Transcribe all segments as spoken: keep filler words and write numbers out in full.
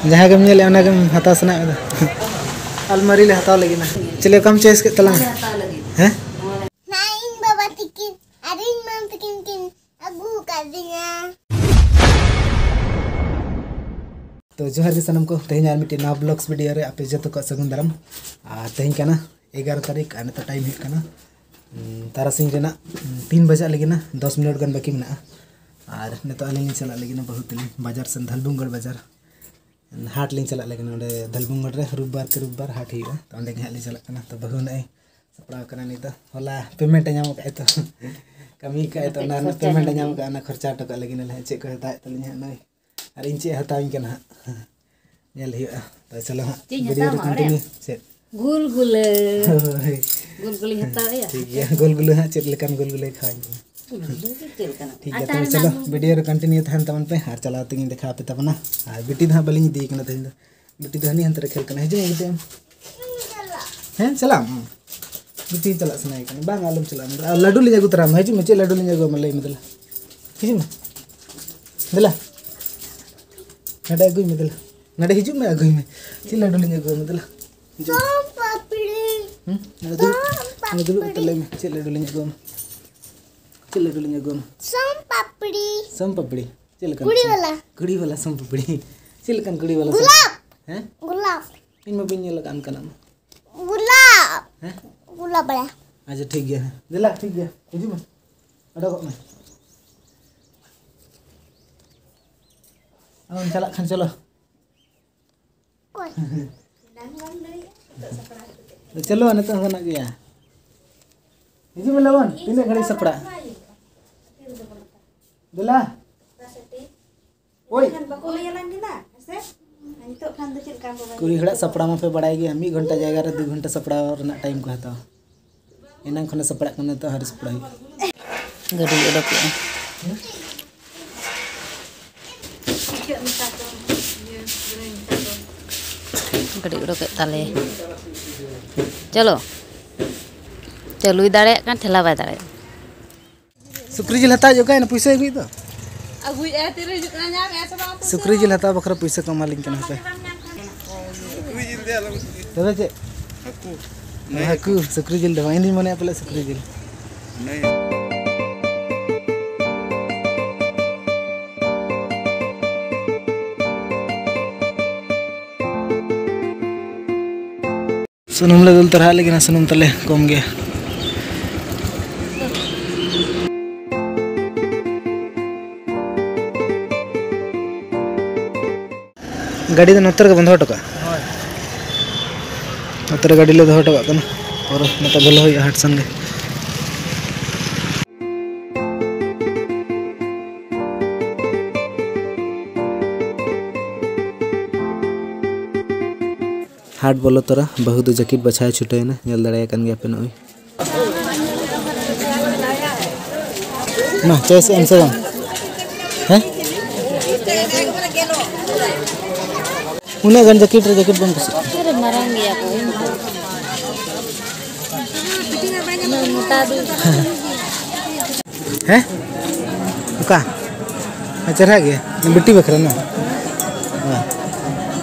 ᱡᱟᱦᱟᱸ ᱜᱮᱢ ᱧᱮᱞᱮᱫ, ᱚᱱᱟ ᱜᱮᱢ ᱦᱟᱛᱟᱣ ᱥᱟᱱᱟᱭᱮᱫ ᱢᱮᱭᱟ? ᱟᱞᱢᱟᱨᱤ ᱞᱮ ᱦᱟᱛᱟᱣ ᱞᱟᱹᱜᱤᱫ ᱱᱟ᱾ ᱪᱮᱫ ᱞᱮᱠᱟᱢ ᱪᱚᱭᱮᱥ ᱠᱮᱫ ᱛᱟᱞᱟᱝᱟ? ᱦᱮᱸ? ᱱᱟ ᱤᱧ ᱵᱟᱵᱟ ᱛᱤᱠᱤᱱ ᱟᱨ ᱤᱧ ᱢᱟᱢ ᱛᱤᱠᱤᱱ ᱠᱤᱱ ᱟᱹᱜᱩ ᱟᱠᱟᱫᱤᱧᱟ᱾ ᱛᱚ ᱡᱚᱦᱟᱨ ᱜᱮ ᱥᱟᱱᱟᱢ ᱠᱚ, ᱛᱮᱦᱮᱧ ᱟᱨ ᱢᱤᱫᱴᱮᱱ ᱱᱟᱣᱟ ᱵᱞᱚᱜᱥ ᱵᱷᱤᱰᱤᱭᱳ ᱨᱮ ᱟᱯᱮ ᱡᱚᱛᱚ ᱠᱚᱣᱟᱜ ᱥᱟᱹᱜᱩᱱ ᱫᱟᱨᱟᱢ᱾ ᱟᱨ ᱛᱮᱦᱮᱧ ᱠᱟᱱᱟ ᱮᱜᱟᱨᱚ ᱛᱟᱹᱨᱤᱠᱷ ᱟᱨ ᱱᱤᱛᱚᱜ ᱴᱟᱭᱤᱢ ᱦᱩᱭᱩᱜ ᱠᱟᱱᱟ, ᱩᱸ, ᱛᱟᱨᱟᱥᱤᱧ ᱨᱮᱱᱟᱜ, ᱩᱸ, ᱛᱤᱱ ᱵᱟᱡᱟᱜ ᱞᱟᱹᱜᱤᱫ ᱱᱟ, ᱫᱚᱥ ᱢᱤᱱᱤᱴ ᱜᱟᱱ ᱵᱟᱹᱠᱤ ᱢᱮᱱᱟᱜᱼᱟ᱾ ᱟᱨ ᱱᱤᱛᱚᱜ ᱟᱹᱞᱤᱧ ᱞᱤᱧ ᱪᱟᱞᱟᱜ ᱞᱟᱹᱜᱤᱫ ᱱᱟ ᱵᱟᱹᱦᱩ ᱛᱟᱹᱞᱤᱧ ᱵᱟᱡᱟᱨ ᱥᱮᱱ, ᱫᱷᱟᱞᱵᱷᱩᱝᱜᱚᱲ ᱵᱟᱡᱟᱨ᱾ ᱦᱟᱴ ᱞᱤᱧ ᱪᱟᱞᱟᱜ ᱞᱟᱹᱜᱤᱫ, ᱱᱚᱰᱮ ᱫᱷᱟᱞᱵᱷᱩᱝᱜᱚᱲ ᱨᱮ ᱨᱳᱵᱵᱟᱨ ᱠᱮ ᱨᱳᱵᱵᱟᱨ ᱦᱟᱴ ᱦᱩᱭᱩᱜᱼᱟ, ᱛᱚ ᱚᱸᱰᱮ ᱜᱮ ᱦᱟᱸᱜ ᱞᱤᱧ ᱪᱟᱞᱟᱜ ᱠᱟᱱᱟ᱾ ᱛᱚ ᱵᱟᱹᱦᱩ ᱱᱚᱜᱼᱚᱭ ᱥᱟᱯᱲᱟᱣ ᱠᱟᱱᱟ ᱱᱤᱛ ᱫᱚ, ᱦᱚᱞᱟ ᱯᱮᱢᱮᱱᱴ ᱮ ᱧᱟᱢ ᱠᱟᱜᱼᱟᱭ ᱛᱚ, ᱠᱟᱹᱢᱤ ᱠᱟᱜᱼᱟᱭ ᱛᱚ, ᱚᱱᱟ ᱨᱮᱱᱟᱜ ᱯᱮᱢᱮᱱᱴ ᱮ ᱧᱟᱢ ᱠᱟᱜᱼᱟ, ᱚᱱᱟ ᱠᱷᱚᱨᱪᱟ ᱦᱚᱴᱚ ᱠᱟᱜ ᱞᱟᱹᱜᱤᱫ ᱱᱟᱞᱮ ᱦᱟᱸᱜ ᱪᱮᱫ ᱠᱚ ᱦᱟᱛᱟᱣᱮᱫ ᱛᱟᱹᱞᱤᱧᱟ ᱦᱟᱸᱜ ᱱᱚᱜᱼᱚᱭ, ᱟᱨ ᱤᱧ ᱪᱮᱫ ᱮ ᱦᱟᱛᱟᱣᱤᱧ ᱠᱟᱱᱟ ᱦᱟᱸᱜ, ᱧᱮᱞ ᱦᱩᱭᱩᱜᱼᱟ᱾ ᱛᱚ ᱪᱚᱞᱚ ᱦᱟᱸᱜ ᱪᱮᱫ ᱤᱧ ᱵᱷᱤᱰᱤᱭᱳ ᱦᱟᱛᱟᱣᱟ ᱨᱮ ᱢᱟ, ᱚᱲᱮ? ᱠᱚᱱᱴᱤᱱᱤᱭᱩ ᱪᱮᱫ? ᱜᱩᱞ ᱜᱩᱞᱟᱹ᱾ ᱦᱳᱭ᱾ ᱜᱩᱞ ᱜᱩᱞᱤᱧ ᱦᱟᱛᱟᱣᱮᱭᱟ᱾ ᱴᱷᱤᱠ ᱜᱮᱭᱟ, ᱜᱩᱞ ᱜᱩᱞᱟᱹ ᱦᱟᱸᱜ ᱪᱮᱫ ᱞᱮᱠᱟᱱ ᱜᱩᱞ ᱜᱩᱞᱟᱹᱭ ᱠᱷᱟᱣᱟᱧ ᱠᱟᱱᱟ᱾ ᱜᱩᱞ ᱜᱩᱞᱟᱹ ᱫᱚ ᱪᱮᱫ ᱞᱮᱠᱟᱱᱟᱜ? ᱴᱷᱤᱠ ᱜᱮᱭᱟ, ᱟᱴᱟ ᱛᱚᱵᱮ ᱨᱮᱱᱟᱜ ᱪᱚᱞᱚ ᱜᱩᱞ ᱵᱷᱤᱰᱤᱭᱳ ᱜᱩᱞᱟᱹ᱾ ᱨᱮ ᱠᱚᱱᱴᱤᱱᱤᱭᱩ ᱛᱟᱦᱮᱱ ᱛᱟᱵᱚᱱ ᱯᱮ ᱟᱨ ᱪᱟᱞᱟᱣ ᱠᱟᱛᱮ ᱤᱧ ᱫᱮᱠᱷᱟᱣ ᱟᱯᱮ ᱛᱟᱵᱚᱱᱟ᱾ ᱟᱨ ᱵᱤᱴᱤ ᱫᱚ ᱦᱟᱸᱜ ᱵᱟᱹᱞᱤᱧ ᱤᱫᱤᱭᱮ ᱠᱟᱱᱟ ᱛᱮᱦᱮᱧ ᱫᱚ᱾ ᱵᱤᱴᱤ ᱫᱚ ᱦᱟᱹᱱᱤ ᱦᱟᱱᱛᱮ ᱨᱮ ᱠᱷᱮᱞ ᱠᱟᱱᱟ᱾ ᱦᱤᱡᱩᱜ ᱢᱮ ᱵᱤᱴᱤ ᱟᱢ᱾ ᱦᱮᱸ, ᱪᱟᱞᱟᱜ ᱟᱢ? ᱵᱤᱴᱤ ᱪᱟᱞᱟᱜ ᱥᱟᱱᱟᱭᱮ ᱠᱟᱱᱟ᱾ ᱵᱟᱝ, ᱟᱞᱚᱢ ᱪᱟᱞᱟᱜᱼᱟ᱾ ᱟᱨ ᱞᱟᱹᱰᱩ ᱞᱤᱧ ᱟᱹᱜᱩ ᱛᱚᱨᱟᱢᱟ᱾ ᱦᱤᱡᱩᱜ ᱢᱮ, ᱪᱮᱫ ᱞᱟᱹᱰᱩ ᱞᱤᱧ ᱟᱹᱜᱩ ᱟᱢᱟ ᱞᱟᱹᱭ ᱢᱮ ᱫᱮᱞᱟ᱾ ᱦᱤᱡᱩᱜ ᱢᱮ᱾ ᱫᱮᱞᱟ᱾ ᱱᱚᱰᱮ ᱟᱹᱜᱩᱭ ᱢᱮ ᱫᱮᱞᱟ᱾ ᱱᱚᱰᱮ ᱦᱤᱡᱩᱜ ᱢᱮ, ᱟᱹᱜᱩᱭ ᱢᱮ᱾ ᱪᱮᱫ ᱞᱟᱹᱰᱩ ᱞᱤᱧ ᱟᱹᱜᱩ ᱟᱢᱟ ᱫᱮᱞᱟ? ᱦᱤᱡᱩᱜ ᱢᱮ᱾ ᱥᱚᱱ ᱯᱟᱯᱲᱤ᱾ ᱦᱩᱸ? ᱱᱚᱰᱮ ᱫᱩᱲᱩᱵ, ᱥᱚᱱ ᱱᱚᱰᱮ ᱫᱩᱲᱩᱵ ᱠᱟᱛᱮ ᱯᱟᱯᱲᱤ᱾ ᱞᱟᱹᱭ ᱢᱮ, ᱪᱮᱫ ᱞᱟᱹᱰᱩ ᱞᱤᱧ ᱟᱹᱜᱩ ᱟᱢᱟ? ᱪᱮᱫ ᱞᱟᱹᱰᱩ ᱞᱤᱧ ᱟᱹᱜᱩ ᱟᱢᱟ? ᱥᱚᱱ ᱯᱟᱯᱲᱤ᱾ ᱥᱚᱱ ᱯᱟᱯᱲᱤ? ᱪᱮᱫ ᱞᱮᱠᱟᱱ ᱠᱩᱲᱤ ᱥᱚᱱ-, ᱵᱟᱞᱟ᱾ ᱠᱩᱲᱤ ᱵᱟᱞᱟ ᱥᱚᱱ ᱯᱟᱯᱲᱤ᱾ ᱪᱮᱫ ᱞᱮᱠᱟᱱ ᱠᱩᱲᱤ ᱵᱟᱞᱟ ᱥᱚᱱ-, ᱜᱩᱞᱟᱯ᱾ ᱦᱮᱸ? ᱜᱩᱞᱟᱯ᱾ ᱤᱧ ᱢᱟ ᱵᱟᱹᱧ ᱧᱮᱞ ᱟᱠᱟᱫ ᱚᱱᱠᱟᱱᱟᱜ ᱢᱟ᱾ ᱜᱩᱞᱟᱯ᱾ ᱦᱮᱸ? ᱜᱩᱞᱟᱯ ᱵᱟᱞᱟ᱾ ᱟᱪᱪᱷᱟ, ᱴᱷᱤᱠ ᱜᱮᱭᱟ᱾ ᱦᱮᱸ᱾ ᱫᱮᱞᱟ, ᱴᱷᱤᱠ ᱜᱮᱭᱟ᱾ ᱦᱤᱡᱩᱜ ᱢᱮ᱾ ᱚᱰᱚᱠᱚᱜ ᱢᱮ᱾ ᱟᱢᱮᱢ ᱪᱟᱞᱟᱜ ᱠᱷᱟᱱ ᱪᱚᱞᱚ᱾ ᱚᱠᱚᱭ? ᱪᱚᱞᱚ, ᱱᱤᱛᱚᱜ ᱦᱚᱸ ᱜᱟᱱᱚᱜ ᱜᱮᱭᱟ᱾ ᱦᱤᱡᱩᱜ ᱢᱮ ᱞᱚᱜᱚᱱ, ᱛᱤᱱᱟᱹᱜ ᱜᱷᱟᱹᱲᱤᱡ ᱥᱟᱯᱲᱟᱜ? ᱫᱮᱞᱟ᱾ ᱳᱭ᱾ ᱵᱟᱠᱚ ᱞᱟᱹᱭ ᱟᱞᱟᱝ ᱠᱟᱱᱟ, ᱦᱮᱸ ᱥᱮ? ᱱᱤᱛᱚᱜ ᱠᱷᱟᱱ ᱫᱚ ᱪᱮᱫ ᱞᱮᱠᱟ ᱠᱚ ᱠᱩᱲᱤ ᱦᱚᱲᱟᱜ ᱥᱟᱯᱲᱟᱣ ᱢᱟᱯᱮ ᱵᱟᱲᱟᱭ ᱜᱮᱭᱟ, ᱢᱤᱫ ᱜᱷᱚᱱᱴᱟ ᱡᱟᱭᱜᱟ ᱨᱮ ᱫᱩ ᱜᱷᱚᱱᱴᱟ ᱥᱟᱯᱲᱟᱣ ᱨᱮᱱᱟᱜ ᱴᱟᱭᱤᱢ ᱠᱚ ᱦᱟᱛᱟᱣᱟ᱾ ᱮᱱᱟᱝ ᱠᱷᱚᱱᱮ ᱥᱟᱯᱲᱟᱜ ᱠᱟᱱᱟ, ᱱᱤᱛᱚᱜ ᱦᱚᱸ ᱟᱹᱣᱨᱤ ᱥᱟᱯᱲᱟᱣ ᱦᱩᱭᱩᱜᱼᱟ᱾ ᱜᱟᱹᱰᱤ ᱚᱰᱚᱠᱚᱜᱼᱟ᱾ ᱜᱟᱹᱰᱤ ᱚᱰᱚᱠᱮᱫ ᱛᱟᱞᱮ᱾ ᱪᱚᱞᱚ, ᱪᱟᱹᱞᱩᱭ ᱫᱟᱲᱮᱭᱟᱜ ᱠᱟᱱ, ᱴᱷᱮᱞᱟᱣ ᱵᱟᱭ ᱫᱟᱲᱮᱭᱟᱜ᱾ ᱥᱩᱠᱨᱤ ᱡᱤᱞ ᱦᱟᱛᱟᱣ ᱦᱤᱡᱩᱜ ᱠᱷᱟᱱ ᱯᱩᱭᱥᱟᱹ ᱟᱹᱜᱩᱭ ᱫᱚ᱾ ᱟᱹᱜᱩᱭᱮᱫᱼᱟ, ᱛᱤᱨᱮ ᱦᱤᱡᱩᱜ ᱠᱟᱱᱟ, ᱧᱟᱢᱮᱫᱼᱟ ᱥᱮ ᱵᱟᱝ ᱯᱩᱭᱥᱟᱹ? ᱥᱩᱠᱨᱤ ᱡᱤᱞ ᱦᱟᱛᱟᱣ ᱵᱟᱠᱷᱨᱟ ᱯᱩᱭᱥᱟᱹ ᱠᱚ ᱮᱢᱟᱞᱤᱧ ᱠᱟᱱᱟ ᱦᱟᱯᱮ᱾ ᱥᱩᱠᱨᱤ ᱡᱤᱞ ᱫᱮ ᱟᱞᱚᱢ ᱤᱫᱤᱭᱟ᱾ ᱛᱚᱵᱮ ᱪᱮᱫ? ᱦᱟᱹᱠᱩ᱾ ᱦᱟᱹᱠᱩ, ᱥᱩᱠᱨᱤ ᱡᱤᱞ ᱫᱚ ᱵᱟᱝ, ᱤᱧᱫᱩᱧ ᱢᱚᱱᱮᱭᱟ ᱯᱟᱞᱮ ᱥᱩᱠᱨᱤ ᱡᱤᱞ᱾ ᱱᱤᱭᱟᱹ᱾ ᱥᱩᱱᱩᱢ ᱞᱮ ᱫᱩᱞ ᱛᱚᱨᱟ ᱟᱜ ᱞᱟᱹᱜᱤᱫ, ᱥᱩᱱᱩᱢ ᱛᱟᱞᱮ ᱠᱚᱢ ᱜᱮᱭᱟ᱾ ᱜᱟᱹᱰᱤ ᱫᱚ ᱱᱚᱛᱮ ᱨᱮᱜᱮ ᱵᱚᱱ ᱫᱚᱦᱚ ᱦᱚᱴᱚ ᱠᱟᱜᱼᱟ᱾ ᱦᱳᱭ᱾ ᱱᱚᱛᱮ ᱨᱮ ᱜᱟᱹᱰᱤ ᱞᱮ ᱫᱚᱦᱚ ᱦᱚᱴᱚ ᱠᱟᱜ ᱠᱟᱱᱟ᱾ ᱯᱚᱨᱮ ᱱᱚᱛᱮ ᱵᱚᱞᱚ ᱦᱩᱭᱩᱜᱼᱟ ᱦᱟᱴ ᱥᱮᱱ ᱜᱮ᱾ ᱦᱟᱴ ᱵᱚᱞᱚ ᱛᱚᱨᱟ ᱵᱟᱹᱦᱩ ᱫᱚ ᱡᱟᱹᱠᱤᱴ ᱵᱟᱪᱷᱟᱣ ᱮ ᱪᱷᱩᱴᱟᱹᱣᱮᱱᱟ, ᱧᱮᱞ ᱫᱟᱲᱮᱭᱟᱜ ᱠᱟᱱ ᱜᱮᱭᱟ ᱯᱮ ᱱᱚᱜᱼᱚᱭ᱾ ᱢᱟ, choice ᱮᱢ ᱥᱮ ᱵᱟᱝ? ᱦᱮᱸ? ᱩᱱᱟᱹᱜ ᱜᱟᱱ ᱡᱟᱹᱠᱤᱴ ᱨᱮ ᱡᱟᱹᱠᱤᱴ ᱵᱟᱢ ᱠᱩᱥᱤᱭᱟᱜᱼᱟ? ᱟᱨᱮ ᱢᱟᱨᱟᱝ ᱜᱮᱭᱟ ᱠᱚ᱾ ᱩᱱᱟᱹᱜ ᱢᱚᱴᱟ ᱫᱚ᱾ ᱦᱮᱸ? ᱚᱠᱟ? ᱦᱮᱸ, ᱪᱮᱦᱨᱟ ᱜᱮᱭᱟ᱾ ᱵᱤᱴᱤ ᱵᱟᱠᱷᱨᱟ ᱱᱚᱣᱟ? ᱦᱮᱸ᱾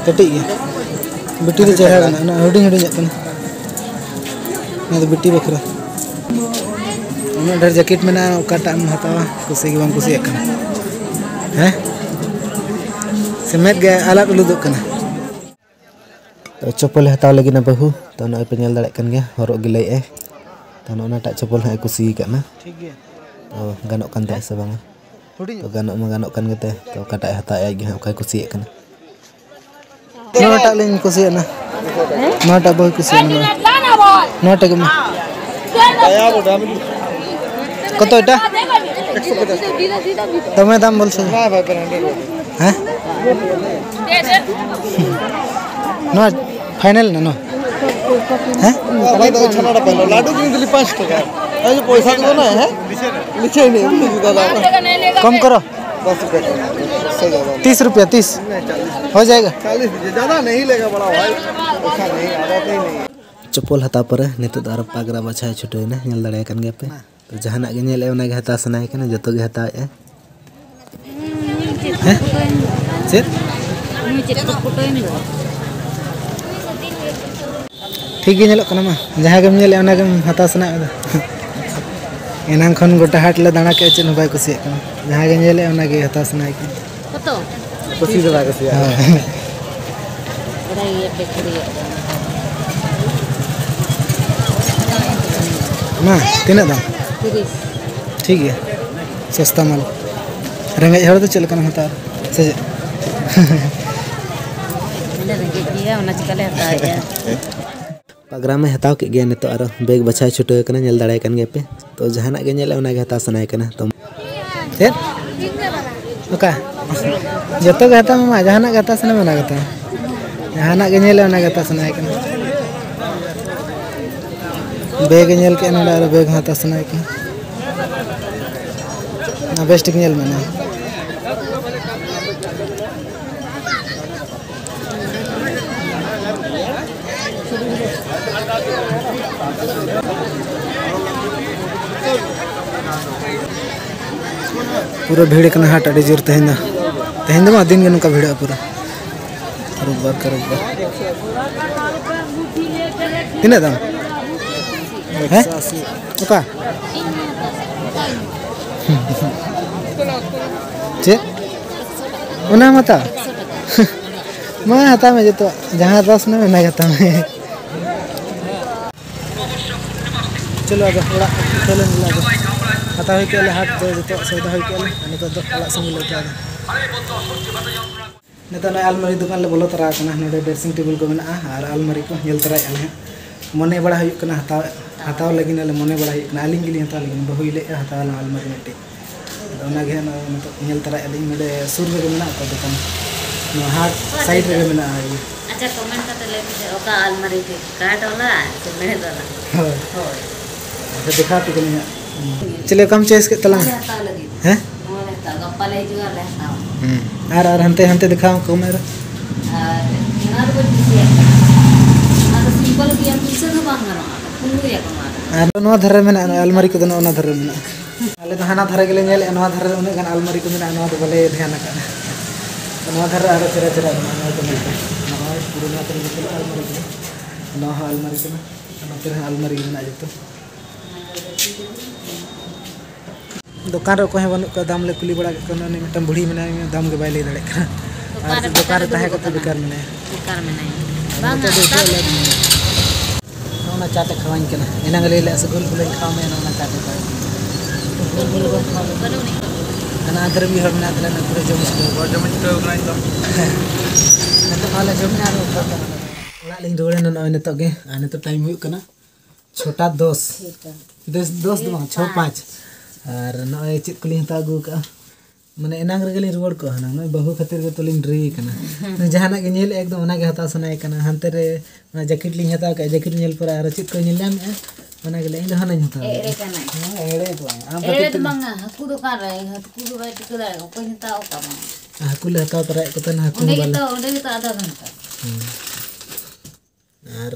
ᱠᱟᱹᱴᱤᱡ ᱜᱮᱭᱟ᱾ ᱵᱤᱴᱤ ᱫᱚ ᱪᱮᱦᱨᱟ ᱜᱮ ᱢᱮᱱᱟᱜᱼᱟ, ᱩᱱᱟᱹᱜ ᱦᱩᱰᱤᱧ ᱦᱩᱰᱤᱧᱟᱜ ᱠᱟᱱᱟ᱾ ᱱᱚᱣᱟ ᱫᱚ ᱵᱤᱴᱤ ᱵᱟᱠᱷᱨᱟ᱾ ᱩᱱᱟᱹᱜ ᱰᱷᱮᱨ ᱡᱮᱠᱮᱴ ᱢᱮᱱᱟᱜᱼᱟ, ᱚᱠᱟᱴᱟᱜ ᱮᱢ ᱦᱟᱛᱟᱣᱟ? ᱠᱩᱥᱤ ᱜᱮ ᱵᱟᱢ ᱠᱩᱥᱤᱭᱟᱜ ᱠᱟᱱᱟ᱾ ᱦᱮᱸ? ᱥᱮ ᱢᱮᱫ ᱜᱮ ᱟᱞᱟᱫ ᱩᱞᱩᱫᱚᱜ ᱠᱟᱱᱟ? ᱛᱚ, ᱪᱚᱯᱚᱞᱮ ᱦᱟᱛᱟᱣ ᱞᱟᱹᱜᱤᱫ ᱱᱟ ᱵᱟᱹᱦᱩ᱾ ᱛᱚ, ᱱᱚᱜᱼᱚᱭ ᱯᱮ ᱧᱮᱞ ᱫᱟᱲᱮᱭᱟᱜ ᱠᱟᱱ ᱜᱮᱭᱟ, ᱦᱚᱨᱚᱜ ᱜᱮ ᱞᱟᱹᱭᱮᱫᱼᱟᱭ᱾ ᱛᱚ, ᱱᱚᱜᱼᱚ ᱱᱟᱴᱟᱜ ᱪᱚᱯᱚᱞ ᱦᱟᱸᱜ ᱮ ᱠᱩᱥᱤ ᱟᱠᱟᱫ ᱱᱟ᱾ ᱴᱷᱤᱠ ᱜᱮᱭᱟ᱾ ᱛᱚ, ᱜᱟᱱᱚᱜ ᱠᱟᱱ ᱛᱟᱭᱟ ᱥᱮ ᱵᱟᱝᱟ? ᱦᱩᱰᱤᱧ᱾ ᱛᱚ, ᱜᱟᱱᱚᱜ ᱢᱟ ᱜᱟᱱᱚᱜ ᱠᱟᱱ ᱜᱮᱛᱟᱭ᱾ ᱛᱚ, ᱚᱠᱟᱴᱟᱜ ᱮ ᱦᱟᱛᱟᱣᱮᱫᱼᱟ, ᱟᱡ ᱜᱮ ᱦᱟᱸᱜ ᱚᱠᱟᱭ ᱠᱩᱥᱤᱭᱟᱜ ᱠᱟᱱᱟ᱾ ᱱᱚᱣᱟᱴᱟᱜ ᱞᱤᱧ ᱠᱩᱥᱤᱭᱟᱜᱼᱟ᱾ ᱱᱚᱣᱟᱴᱟᱜ ᱵᱟᱹᱦᱩ ᱠᱩᱥᱤᱭᱟᱜᱼᱟ᱾ ᱱᱚᱣᱟ, ᱱᱚᱣᱟᱴᱟᱜ ᱜᱮ ᱢᱟ᱾ ᱠᱚᱛᱚ ᱮᱴᱟ? ᱫᱚᱢᱮ ᱫᱟᱢ ᱵᱚᱞ ᱥᱮ? ᱦᱮᱸ? ᱱᱚᱣᱟ final ᱱᱟ ᱱᱚᱣᱟ? ᱦᱮᱸ? ᱟᱞᱮ ᱫᱚ ᱪᱷᱟᱱᱟᱲᱟ ᱯᱟᱭᱞᱟ, ᱞᱟᱹᱰᱩ ᱠᱤᱱᱛᱩ ᱯᱟᱸᱪ ᱴᱟᱠᱟ᱾ ᱟᱨ ᱯᱚᱭᱥᱟ ᱫᱚ ᱵᱟᱹᱱᱩᱜᱼᱟ, ᱦᱮᱸ? ᱱᱤᱪᱷᱮ ᱱᱤᱪᱷᱮ ᱫᱟᱫᱟ᱾ ᱠᱚᱢ ᱠᱚᱨᱚ᱾ दस रुपये का, इससे ज़्यादा नहीं। तीस रुपया, तीस। नहीं, चालीस। हो जाएगा? चालीस दीजिए, ज़्यादा नहीं लेगा बड़ा भाई, ऐसा नहीं, आदत ही नहीं है। ᱪᱚᱯᱚᱞ ᱦᱟᱛᱟᱣ ᱯᱚᱨᱮ ᱱᱤᱛᱚᱜ ᱫᱚ ᱟᱨᱚ ᱯᱟᱜᱽᱨᱟ ᱵᱟᱪᱷᱟᱣ ᱪᱷᱩᱴᱟᱹᱣ ᱮᱱᱟ᱾ ᱧᱮᱞ ᱫᱟᱲᱮᱭᱟᱜ ᱠᱟᱱ ᱜᱮᱭᱟ ᱯᱮ᱾ ᱛᱚ ᱡᱟᱦᱟᱱᱟᱜ ᱜᱮ ᱧᱮᱞᱮᱫᱼᱟ, ᱚᱱᱟ ᱜᱮ ᱦᱟᱛᱟᱣ ᱥᱟᱱᱟᱭᱮ ᱠᱟᱱᱟ, ᱡᱚᱛᱚ ᱜᱮ ᱦᱟᱛᱟᱣᱮᱫᱼᱟ᱾ ᱦᱮᱸ? ᱪᱮᱫ? ᱱᱩᱭ ᱪᱮᱫ ᱠᱚ ᱯᱷᱳᱴᱳᱭᱮᱱ ᱫᱚ? ᱴᱷᱤᱠ ᱜᱮ ᱧᱮᱞᱚᱜ ᱠᱟᱱᱟ ᱢᱟ, ᱡᱟᱦᱟᱸ ᱜᱮᱢ ᱧᱮᱞᱮᱫ ᱚᱱᱟ ᱜᱮᱢ ᱦᱟᱛᱟᱣ ᱥᱟᱱᱟᱭᱮᱫ ᱢᱮ᱾ ᱮᱱᱟᱝ ᱠᱷᱚᱱ ᱜᱚᱴᱟ ᱦᱟᱴ ᱞᱮ ᱫᱟᱬᱟ ᱠᱮᱫᱼᱟ, ᱪᱮᱫ ᱦᱚᱸ ᱵᱟᱭ ᱠᱩᱥᱤᱭᱟᱜ ᱠᱟᱱᱟ᱾ ᱡᱟᱦᱟᱸ ᱜᱮ ᱧᱮᱞᱮᱫ ᱚᱱᱟ ᱜᱮ ᱦᱟᱛᱟᱣ ᱥᱟᱱᱟᱭᱮ ᱠᱟᱱᱟ᱾ ᱠᱚᱛᱚ? ᱠᱩᱥᱤ ᱫᱚ ᱵᱟᱭ ᱠᱩᱥᱤᱭᱟᱜᱼᱟ᱾ ᱦᱳᱭ᱾ ᱵᱟᱰᱟᱭ ᱜᱮᱭᱟ ᱯᱮ ᱠᱩᱲᱤᱭᱟᱜ ᱫᱚ᱾ ᱢᱟ, ᱛᱤᱱᱟᱹᱜ ᱫᱟᱢ? ᱛᱤᱨᱤᱥ᱾ ᱴᱷᱤᱠ ᱜᱮᱭᱟ, ᱥᱚᱥᱛᱟ ᱢᱟᱞ᱾ ᱨᱮᱸᱜᱮᱡ ᱦᱚᱲ ᱫᱚ ᱪᱮᱫ ᱞᱮᱠᱟᱱᱟᱜ ᱮᱢ ᱦᱟᱛᱟᱣᱟ, ᱥᱮ ᱪᱮᱫ? ᱟᱞᱮ ᱨᱮᱸᱜᱮᱡ ᱜᱮᱭᱟ, ᱚᱱᱟ ᱪᱤᱠᱟᱹ ᱞᱮ ᱦᱟᱛᱟᱣᱮᱫᱼᱟ᱾ ᱯᱟᱜᱽᱨᱟ ᱢᱟᱭ ᱦᱟᱛᱟᱣ ᱠᱮᱫ ᱜᱮᱭᱟ, ᱱᱤᱛᱚᱜ ᱟᱨᱚ ᱵᱮᱜᱽ ᱵᱟᱪᱷᱟᱣ ᱪᱷᱩᱴᱟᱹᱣ ᱟᱠᱟᱱᱟ, ᱧᱮᱞ ᱫᱟᱲᱮᱭᱟᱜ ᱠᱟᱱ ᱜᱮᱭᱟ ᱯᱮ᱾ ᱛᱚ ᱡᱟᱦᱟᱱᱟᱜ ᱜᱮ ᱧᱮᱞᱮ ᱚᱱᱟᱜᱮ ᱦᱟᱛᱟᱣ ᱥᱟᱱᱟᱭᱮ ᱠᱟᱱᱟ᱾ ᱛᱚ ᱪᱮᱫ? ᱚᱠᱟ? ᱡᱚᱛᱚ ᱜᱮ ᱦᱟᱛᱟᱣ ᱢᱮ, ᱡᱟᱦᱟᱱᱟᱜ ᱜᱮ ᱦᱟᱛᱟᱣ ᱥᱟᱱᱟ ᱢᱮ ᱚᱱᱟ ᱜᱮ ᱦᱟᱛᱟᱣ ᱢᱮ᱾ ᱡᱟᱦᱟᱱᱟᱜ ᱜᱮ ᱧᱮᱞᱮ ᱚᱱᱟ ᱜᱮ ᱦᱟᱛᱟᱣ ᱥᱟᱱᱟᱭᱮ ᱠᱟᱱᱟ᱾ ᱵᱮᱜᱽ ᱮ ᱧᱮᱞ ᱠᱮᱫᱼᱟ ᱱᱚᱰᱮ, ᱟᱨᱚ ᱵᱮᱜᱽ ᱦᱚᱸ ᱦᱟᱛᱟᱣ ᱥᱟᱱᱟᱭᱮ ᱠᱟᱱᱟ᱾ ᱚᱱᱟ ᱵᱮᱥ ᱴᱷᱤᱠ ᱧᱮᱞ ᱢᱮ ᱱᱟ᱾ ᱯᱩᱨᱟᱹ ᱵᱷᱤᱲ ᱠᱟᱱᱟ ᱦᱟᱴ ᱟᱹᱰᱤ ᱡᱳᱨ ᱛᱮᱦᱮᱧ ᱫᱚ᱾ ᱛᱮᱦᱮᱧ ᱫᱚ ᱵᱟᱝ, ᱫᱤᱱ ᱜᱮ ᱱᱚᱝᱠᱟ ᱵᱷᱤᱲᱚᱜᱼᱟ ᱯᱩᱨᱟᱹ᱾ ᱨᱳᱵᱵᱟᱨ ᱠᱮ ᱨᱳᱵᱵᱟᱨ᱾ ᱛᱤᱱᱟᱹᱜ ᱫᱟᱢ? ᱦᱮᱸ? ᱚᱠᱟ? ᱪᱮᱫ? ᱚᱱᱟ ᱢᱟ ᱛᱟᱣ᱾ ᱢᱟ ᱦᱟᱛᱟᱣ ᱢᱮ ᱡᱚᱛᱚ, ᱡᱟᱦᱟᱸ ᱦᱟᱛᱟᱣ ᱥᱟᱱᱟ ᱢᱮ ᱚᱱᱟ ᱜᱮ ᱦᱟᱛᱟᱣ ᱢᱮ᱾ ᱪᱚᱞᱚ ᱟᱫᱚ ᱚᱲᱟᱜ ᱩᱴᱷᱟᱹᱣ ᱞᱮᱱ ᱜᱮᱞᱮ ᱟᱫᱚ᱾ ᱦᱟᱛᱟᱣ ᱦᱩᱭ ᱠᱮᱫᱼᱟ ᱞᱮ ᱦᱟᱴ ᱫᱚ, ᱡᱚᱛᱚᱣᱟᱜ ᱥᱚᱭᱫᱟ ᱦᱩᱭ ᱠᱮᱫᱼᱟ ᱞᱮ᱾ ᱱᱤᱛᱚᱜ ᱫᱚ ᱚᱲᱟᱜ ᱥᱮᱱ ᱜᱮᱞᱮ ᱩᱴᱷᱟᱹᱣ ᱫᱟ᱾ ᱱᱤᱛᱚᱜ ᱱᱚᱜᱼᱚᱭ ᱟᱞᱢᱟᱨᱤ ᱫᱚᱠᱟᱱ ᱞᱮ ᱵᱚᱞᱚ ᱛᱚᱨᱟ ᱟᱠᱟᱱᱟ᱾ ᱱᱚᱰᱮ dressing table ᱠᱚ ᱢᱮᱱᱟᱜᱼᱟ ᱟᱨ ᱟᱞᱢᱟᱨᱤ ᱠᱚ ᱧᱮᱞ ᱛᱚᱨᱟᱭᱮᱫᱼᱟ ᱞᱮ ᱦᱟᱸᱜ᱾ ᱢᱚᱱᱮ ᱵᱟᱲᱟ ᱦᱩᱭᱩᱜ ᱠᱟᱱᱟ ᱦᱟᱛᱟᱣ, ᱦᱟᱛᱟᱣ ᱞᱟᱹᱜᱤᱫ ᱟᱞᱮ ᱢᱚᱱᱮ ᱵᱟᱲᱟ ᱦᱩᱭᱩᱜ ᱠᱟᱱᱟ᱾ ᱟᱹᱞᱤᱧ ᱜᱮᱞᱤᱧ ᱦᱟᱛᱟᱣ ᱞᱟᱹᱜᱤᱫ, ᱵᱟᱹᱦᱩᱭ ᱞᱟᱹᱭᱮᱫᱼᱟ ᱦᱟᱛᱟᱣ ᱟᱞᱟᱝ ᱟᱞᱢᱟᱨᱤ ᱢᱤᱫᱴᱤᱡ᱾ ᱟᱫᱚ ᱚᱱᱟᱜᱮ ᱦᱟᱸᱜ ᱱᱚᱜᱼᱚᱭ ᱱᱤᱛᱚᱜ ᱧᱮᱞ ᱛᱚᱨᱟᱭᱮᱫᱼᱟ ᱞᱤᱧ, ᱱᱚᱰᱮ ᱥᱩᱨ ᱨᱮᱜᱮ ᱢᱮᱱᱟᱜ ᱟᱠᱟᱫ ᱫᱚᱠᱟᱱ, ᱱᱚᱣᱟ ᱦᱟᱴ side ᱨᱮᱜᱮ ᱢᱮᱱᱟᱜᱼᱟ᱾ ᱟᱪᱪᱷᱟ, comment ᱠᱟᱛᱮ ᱞᱟᱹᱭ ᱯᱮ ᱡᱮ ᱚᱠᱟ ᱟᱞᱢᱟᱨᱤ ᱯᱮ, ᱠᱟᱴ ᱵᱟᱞᱟ ᱥᱮ ᱢᱮᱬᱦᱮᱫ ᱵᱟᱞᱟ? ᱦᱳᱭ᱾ ᱦᱳᱭ᱾ ᱟᱪᱪᱷᱟ, ᱫᱮᱠᱷᱟᱣ ᱟᱯᱮ ᱠᱟᱹᱱᱟᱹᱧ ᱦᱟᱸᱜ᱾ ᱪᱮᱫ ᱞᱮᱠᱟᱢ choice ᱠᱮᱫ ᱛᱟᱞᱟᱝᱟ? ᱱᱚᱣᱟ ᱞᱮ ᱦᱟᱛᱟᱣ ᱞᱟᱹᱜᱤᱫ᱾ ᱦᱮᱸ? ᱱᱚᱣᱟ ᱞᱮ ᱦᱟᱛᱟᱣᱟ, ᱜᱟᱯᱟ ᱞᱮ ᱦᱤᱡᱩᱜᱼᱟ, ᱟᱨ ᱞᱮ ᱦᱟᱛᱟᱣᱟ᱾ ᱦᱩᱸ᱾ ᱟᱨ, ᱟᱨ ᱦᱟᱱᱛᱮ, ᱦᱟᱱᱛᱮ ᱫᱮᱠᱷᱟᱣ ᱠᱚᱢ ᱟᱨ᱾ ᱟᱨ ᱚᱱᱟ ᱫᱚ ᱵᱟᱹᱧ ᱠᱩᱥᱤᱭᱟᱜ ᱠᱟᱱᱟ᱾ ᱚᱱᱟ ᱫᱚ simple ᱜᱮᱭᱟ, ᱯᱩᱭᱥᱟᱹ ᱫᱚ ᱵᱟᱝ ᱜᱟᱱᱚᱜᱼᱟ, ᱠᱩᱢᱵᱽᱲᱩᱭᱟᱠᱚ ᱱᱚᱣᱟ ᱫᱚ᱾ ᱟᱨ ᱱᱚᱣᱟ ᱫᱷᱟᱨᱮ ᱢᱮᱱᱟᱜᱼᱟ, ᱟᱞᱢᱟᱨᱤ ᱠᱚᱫᱚ ᱱᱚᱜᱼᱚ ᱱᱚᱣᱟ ᱫᱷᱟᱨᱮ ᱢᱮᱱᱟᱜᱼᱟ᱾ ᱦᱟᱱᱟ ᱫᱷᱟᱨᱮ ᱜᱮᱞᱮ ᱧᱮᱞᱮᱫᱼᱟ, ᱱᱚᱣᱟ ᱫᱷᱟᱨᱮ ᱨᱮ ᱩᱱᱟᱹᱜ ᱜᱟᱱ ᱟᱞᱢᱟᱨᱤ ᱠᱚ ᱢᱮᱱᱟᱜᱼᱟ, ᱱᱚᱣᱟ ᱫᱚ ᱵᱟᱞᱮ ᱫᱷᱮᱭᱟᱱ ᱟᱠᱟᱫᱼᱟ᱾ ᱱᱚᱣᱟ ᱫᱷᱟᱨᱮ ᱨᱮ ᱟᱨᱚ ᱪᱮᱦᱨᱟ ᱪᱮᱦᱨᱟ ᱢᱮᱱᱟᱜᱼᱟ, ᱱᱚᱣᱟ ᱠᱚ ᱧᱮᱞ ᱯᱮ᱾ ᱱᱚᱜᱼᱚᱭ ᱯᱩᱨᱟᱹ ᱱᱚᱣᱟ ᱠᱚᱨᱮ ᱡᱚᱛᱚ ᱟᱞᱢᱟᱨᱤ ᱠᱟᱱᱟ, ᱱᱚᱣᱟ ᱦᱚᱸ ᱟᱞᱢᱟᱨᱤ ᱠᱟᱱᱟ, ᱱᱚᱛᱮ ᱨᱮᱦᱚᱸ ᱟᱞᱢᱟᱨᱤ ᱜᱮ ᱢᱮᱱᱟᱜᱼᱟ ᱡᱚᱛᱚ᱾ ᱫᱚᱠᱟᱱ ᱨᱮ ᱚᱠᱚᱭ ᱦᱚᱸ ᱵᱟᱹᱱᱩᱜ ᱠᱚᱣᱟ, ᱫᱟᱢ ᱞᱮ ᱠᱩᱞᱤ ᱵᱟᱲᱟ ᱠᱮᱫ ᱠᱚᱣᱟ, ᱩᱱᱤ ᱢᱤᱫᱴᱟᱝ ᱵᱩᱲᱦᱤ ᱢᱮᱱᱟᱭᱟ, ᱫᱟᱢ ᱜᱮ ᱵᱟᱭ ᱞᱟᱹᱭ ᱫᱟᱲᱮᱭᱟᱜ ᱠᱟᱱᱟ᱾ ᱟᱨ ᱫᱚᱠᱟᱱ ᱨᱮ ᱫᱚᱠᱟᱱ ᱨᱮ ᱫᱩᱲᱩᱵ ᱛᱟᱦᱮᱸ ᱠᱟᱛᱮ ᱟᱠᱟᱱᱟ᱾ ᱵᱮᱠᱟᱨ ᱢᱮᱱᱟᱭᱟ᱾ ᱵᱮᱠᱟᱨ ᱢᱮᱱᱟᱭᱟ᱾ ᱵᱟᱝᱟ, ᱱᱚᱜᱼᱚ ᱱᱟ ᱪᱟᱴ ᱮ ᱠᱷᱟᱣᱟᱧ ᱠᱟᱱᱟ, ᱮᱱᱟᱝ ᱞᱟᱹᱭ ᱞᱮᱫᱼᱟ ᱥᱮ ᱜᱩᱞ ᱜᱩᱞᱟᱹᱧ ᱠᱷᱟᱣᱟ ᱢᱮᱭᱟ, ᱱᱚᱜᱼᱚ ᱱᱟ ᱪᱟᱴ ᱮ ᱠᱷᱟᱣᱟᱧ ᱠᱟᱱᱟ᱾ ᱦᱟᱱᱟ ᱟᱱᱛᱮ ᱨᱮ ᱢᱤᱫ ᱦᱚᱲ ᱢᱮᱱᱟᱭ ᱛᱟᱞᱮᱭᱟ, ᱱᱩᱠᱩ ᱨᱮ ᱡᱚᱢ ᱦᱚᱪᱚ ᱠᱚ᱾ ᱦᱚᱲ ᱡᱚᱢ ᱦᱚᱪᱚ ᱠᱟᱱᱟ ᱤᱧ ᱫᱚ᱾ ᱱᱤᱛᱚᱜ ᱱᱚᱣᱟ ᱞᱮ ᱡᱚᱢᱮᱜᱼᱟ ᱟᱨ ᱚᱲᱟᱜ ᱞᱤᱧ ᱨᱩᱣᱟᱹᱲᱮᱱᱟ ᱱᱚᱜᱼᱚᱭ ᱱᱤᱛᱚᱜ ᱜᱮ, ᱟᱨ ᱱᱤᱛᱚᱜ ᱴᱟᱭᱤᱢ ᱦᱩᱭᱩᱜ ᱠᱟᱱᱟ ᱪᱷᱚᱴᱟ ᱫᱚᱥ᱾ ᱪᱷᱚᱴᱟ᱾ ᱫᱚᱥ, ᱫᱚᱥ ᱫᱚ ᱵᱟᱝ, ᱪᱷᱚ ᱯᱟᱸᱪ᱾ ᱟᱨ ᱱᱚᱜᱼᱚᱭ ᱪᱮᱫ ᱠᱚᱞᱤᱧ ᱦᱟᱛᱟᱣ ᱟᱹᱜᱩ ᱠᱟᱜᱼᱟ, ᱢᱟᱱᱮ ᱮᱱᱟᱝ ᱨᱮᱜᱮ ᱞᱤᱧ ᱨᱩᱣᱟᱹᱲ ᱠᱚᱜᱼᱟ ᱦᱩᱱᱟᱹᱝ, ᱱᱚᱜᱼᱚᱭ ᱵᱟᱹᱦᱩ ᱠᱷᱟᱹᱛᱤᱨ ᱜᱮ ᱛᱚᱞᱤᱧ ᱰᱮᱨᱤ ᱠᱟᱱᱟ᱾ ᱡᱟᱦᱟᱱᱟᱜ ᱜᱮ ᱧᱮᱞᱮᱫᱼᱟ, ᱮᱠᱫᱚᱢ ᱚᱱᱟᱜᱮ ᱦᱟᱛᱟᱣ ᱥᱟᱱᱟᱭᱮ ᱠᱟᱱᱟ᱾ ᱦᱟᱱᱛᱮ ᱨᱮ ᱚᱱᱟ ᱡᱮᱠᱮᱴ ᱞᱤᱧ ᱦᱟᱛᱟᱣ ᱠᱟᱜᱼᱟ, ᱡᱮᱠᱮᱴ ᱧᱮᱞ ᱯᱚᱨᱮ ᱟᱨᱚ ᱪᱮᱫ ᱠᱚᱭ ᱧᱮᱞ ᱧᱟᱢᱮᱫᱼᱟ, ᱚᱱᱟ ᱜᱮᱞᱮ ᱤᱧ ᱫᱚ ᱦᱟᱱᱟᱧ ᱦᱟᱛᱟᱣᱟ᱾ ᱮᱲᱮ ᱠᱟᱱᱟᱭ᱾ ᱦᱮᱸ, ᱮᱲᱮ ᱫᱚ ᱵᱟᱝ, ᱟᱢ ᱚᱸᱰᱮ ᱠᱷᱟᱹᱛᱤᱨ ᱫᱚ ᱛᱮᱜᱮ᱾ ᱵᱟᱝᱟ, ᱦᱟᱹᱠᱩ ᱫᱚᱠᱟᱱ ᱨᱮ, ᱦᱟᱹᱠᱩ ᱫᱚ ᱵᱟᱭ ᱴᱷᱤᱠᱟᱹ ᱫᱟᱲᱮᱭᱟᱜᱼᱟ, ᱚᱠᱚᱭ ᱦᱟᱛᱟᱣ ᱠᱟᱜ ᱵᱟᱝᱟ᱾ ᱦᱟᱹᱠᱩ ᱞᱮ ᱦᱟᱛᱟᱣ ᱛᱚᱨᱟᱭᱮᱫ ᱠᱚ ᱛᱟᱦᱮᱱᱟ, ᱦᱟᱹᱠᱩ ᱚᱸᱰᱮ ᱦᱚᱸ ᱵᱟᱞᱮ ᱜᱮᱛᱚ, ᱚᱸᱰᱮ ᱜᱮᱛᱚ ᱟᱫᱷᱟ ᱜᱷᱚᱱᱴᱟ᱾ ᱦᱩᱸ᱾ ᱟᱨ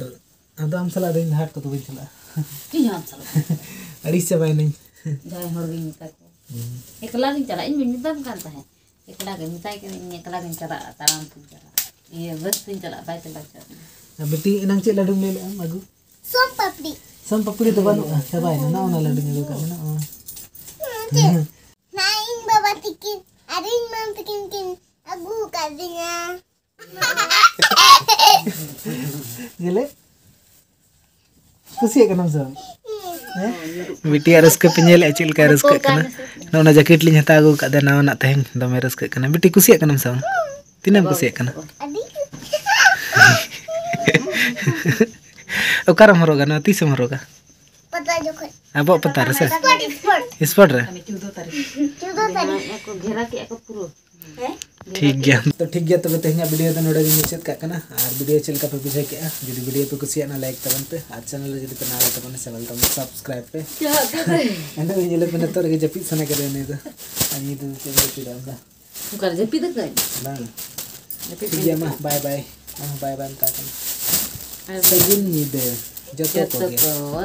ᱟᱫᱚ ᱟᱢ ᱥᱟᱞᱟᱜ ᱫᱚ ᱤᱧ ᱫᱚ ᱦᱟᱴ ᱠᱚᱫᱚ ᱵᱟᱹᱧ ᱪᱟᱞᱟᱜᱼᱟ᱾ ᱤᱧ ᱦᱚᱸ ᱟᱢ ᱥᱟᱞᱟᱜ ᱵᱟᱹᱧ ᱪᱟᱞᱟᱜᱼᱟ᱾ ᱟᱹᱲᱤᱥ ᱪᱟᱵᱟᱭᱮᱱᱟᱹᱧ᱾ ᱡᱟᱦᱟᱸᱭ ᱦᱚᱲ ᱜᱤᱧ ᱢᱮᱛᱟ ᱠᱚᱣᱟ᱾ ᱦᱩᱸ᱾ ᱮᱠᱞᱟ ᱜᱤᱧ ᱪᱟᱞᱟᱜᱼᱟ, ᱤᱧ ᱵᱟᱹᱧ ᱢᱮᱛᱟᱢ ᱠᱟᱱ ᱛᱟᱦᱮᱸᱫ᱾ ᱮᱠᱞᱟ ᱜᱮ ᱢᱮᱛᱟᱭ ᱠᱟᱹᱱᱟᱹᱧ, ᱤᱧ ᱮᱠᱞᱟ ᱜᱤᱧ ᱪᱟᱞᱟᱜᱼᱟ, ᱛᱟᱲᱟᱢ ᱛᱤᱧ ᱪᱟᱞᱟᱜᱼᱟ, ᱤᱭᱟᱹ, ᱵᱟᱥ ᱛᱤᱧ ᱪᱟᱞᱟᱜᱼᱟ, ᱵᱟᱭ ᱪᱟᱞᱟᱣ ᱦᱚᱪᱚᱣᱟᱜ ᱠᱟᱱᱟ᱾ ᱟᱨ ᱵᱤᱴᱤ, ᱮᱱᱟᱝ ᱪᱮᱫ ᱞᱟᱹᱰᱩᱢ ᱞᱟᱹᱭ ᱞᱮᱫᱼᱟ ᱟᱹᱜᱩ? ᱥᱚᱱ ᱯᱟᱯᱲᱤ᱾ ᱥᱚᱱ ᱯᱟᱯᱲᱤ ᱫᱚ ᱵᱟᱹᱱᱩᱜᱼᱟ, ᱪᱟᱵᱟᱭᱮᱱᱟ᱾ ᱱᱚᱜᱼᱚ ᱱᱟ ᱞᱟᱹᱰᱩᱧ ᱟᱹᱜᱩ ᱠᱟᱜ ᱢᱮ, ᱱᱚᱜᱼᱚ᱾ ᱦᱩᱸ, ᱪᱮᱫ? ᱦᱮᱸ᱾ ᱱᱟ ᱤᱧ ᱵᱟᱵᱟ ᱛᱤᱠᱤᱱ ᱟᱨ ᱤᱧ ᱢᱟᱢ ᱛᱤᱠᱤᱱ ᱠᱤᱱ ᱟᱹᱜᱩ ᱟᱠᱟᱫᱤᱧᱟ᱾ ᱧᱮᱞᱮ? ᱠᱩᱥᱤᱭᱟᱜ ᱠᱟᱱᱟᱢ ᱥᱮ ᱵᱟᱝ? ᱦᱮᱸ? ᱵᱤᱴᱤᱭᱟᱜ ᱨᱟᱹᱥᱠᱟᱹ ᱯᱮ ᱧᱮᱞᱮᱫᱼᱟ, ᱪᱮᱫ ᱞᱮᱠᱟᱭ ᱨᱟᱹᱥᱠᱟᱹᱜ ᱠᱟᱱᱟ᱾ ᱱᱚᱜᱼᱚ ᱱᱟ ᱡᱟᱹᱠᱤᱴ ᱞᱤᱧ ᱦᱟᱛᱟᱣ ᱟᱹᱜᱩ ᱟᱠᱟᱫᱟ ᱱᱟᱣᱟᱱᱟᱜ, ᱛᱮᱦᱮᱧ ᱫᱚᱢᱮ ᱨᱟᱹᱥᱠᱟᱹᱜ ᱠᱟᱱᱟ᱾ ᱵᱤᱴᱤ, ᱠᱩᱥᱤᱭᱟᱜ ᱠᱟᱱᱟᱢ ᱥᱮ ᱵᱟᱝ? ᱛᱤᱱᱟᱹᱜ ᱮᱢ ᱠᱩᱥᱤᱭᱟᱜ ᱠᱟᱱᱟ? ᱟᱹᱰᱤ᱾ ᱚᱠᱟᱨᱮᱢ ᱦᱚᱨᱚᱜᱟ? ᱱᱚᱣᱟ ᱛᱤᱥᱮᱢ ᱦᱚᱨᱚᱜᱟ? ᱯᱟᱛᱟ ᱡᱚᱠᱷᱚᱱ᱾ ᱟᱵᱚᱣᱟᱜ ᱯᱟᱛᱟ ᱨᱮ ᱥᱮ? Sport, sport. ᱥᱯᱳᱨᱴ ᱨᱮ? ᱪᱳᱫᱽᱫᱳ ᱛᱟᱹᱨᱤᱠᱷ᱾ ᱪᱳᱫᱽᱫᱳ ᱛᱟᱹᱨᱤᱠᱷ᱾ ᱜᱷᱮᱨᱟ ᱠᱮᱜᱼᱟ ᱠᱚ ᱯᱩᱨᱟᱹ᱾ ᱦᱮᱸ? ᱴᱷᱤᱠ ᱜᱮᱭᱟ᱾ ᱛᱚ ᱴᱷᱤᱠ ᱜᱮᱭᱟ, ᱛᱚᱵᱮ ᱛᱮᱦᱮᱧᱟᱜ ᱵᱷᱤᱰᱤᱭᱳ ᱫᱚ ᱱᱚᱰᱮ ᱜᱮᱧ ᱢᱩᱪᱟᱹᱫ ᱠᱟᱜ ᱠᱟᱱᱟ᱾ ᱟᱨ ᱵᱷᱤᱰᱤᱭᱳ ᱪᱮᱫ ᱞᱮᱠᱟ ᱯᱮ ᱵᱩᱡᱷᱟᱹᱣ ᱠᱮᱜᱼᱟ? ᱡᱩᱫᱤ ᱵᱷᱤᱰᱤᱭᱳ ᱯᱮ ᱠᱩᱥᱤᱭᱟᱜᱼᱟ, ᱞᱟᱭᱤᱠ ᱛᱟᱵᱚᱱ ᱯᱮ᱾ ᱟᱨ ᱪᱮᱱᱮᱞ ᱨᱮ ᱡᱩᱫᱤ ᱯᱮ ᱱᱟᱣᱟ ᱛᱟᱵᱚᱱᱟ, ᱪᱮᱱᱮᱞ ᱛᱟᱵᱚᱱ ᱥᱟᱵᱥᱠᱨᱟᱭᱤᱵ ᱯᱮ᱾ ᱪᱟᱞᱟᱜ ᱠᱟᱱᱟᱭ᱾ ᱮᱱᱦᱚᱸ ᱧᱮᱞᱮᱫ ᱯᱮ, ᱱᱤᱛᱚᱜ ᱨᱮᱜᱮ ᱡᱟᱹᱯᱤᱫ ᱥᱟᱱᱟ ᱠᱮᱫᱮᱭᱟ ᱩᱱᱤ ᱫᱚ᱾ ᱟᱨ ᱱᱤᱛ ᱫᱚ ᱪᱮᱫ ᱮᱢ ᱡᱟᱹᱯᱤᱫᱟ ᱟᱢ ᱫᱚ? ᱚᱠᱟᱨᱮ ᱡᱟᱹᱯᱤᱫ ᱟᱠᱟᱫᱟᱹᱧ? ᱵᱟᱝ᱾ ᱡᱟᱹᱯᱤᱫ ᱴᱷᱤᱠ ᱜᱮᱭᱟ, ᱢᱟ, ᱵᱟᱭ ᱵᱟᱭ᱾ ᱟᱢ ᱦᱚᱸ ᱵᱟᱭ ᱵᱟᱭ ᱢᱮᱛᱟ ᱠᱚᱢ᱾ ᱵᱟᱭ ᱵᱟᱭ᱾ ᱥᱟᱹᱜᱩᱱ ᱧᱤᱫᱟᱹ ᱡᱚᱛᱚ ᱡᱚᱛᱚ ᱠᱚᱜᱮ᱾ ᱠᱚ᱾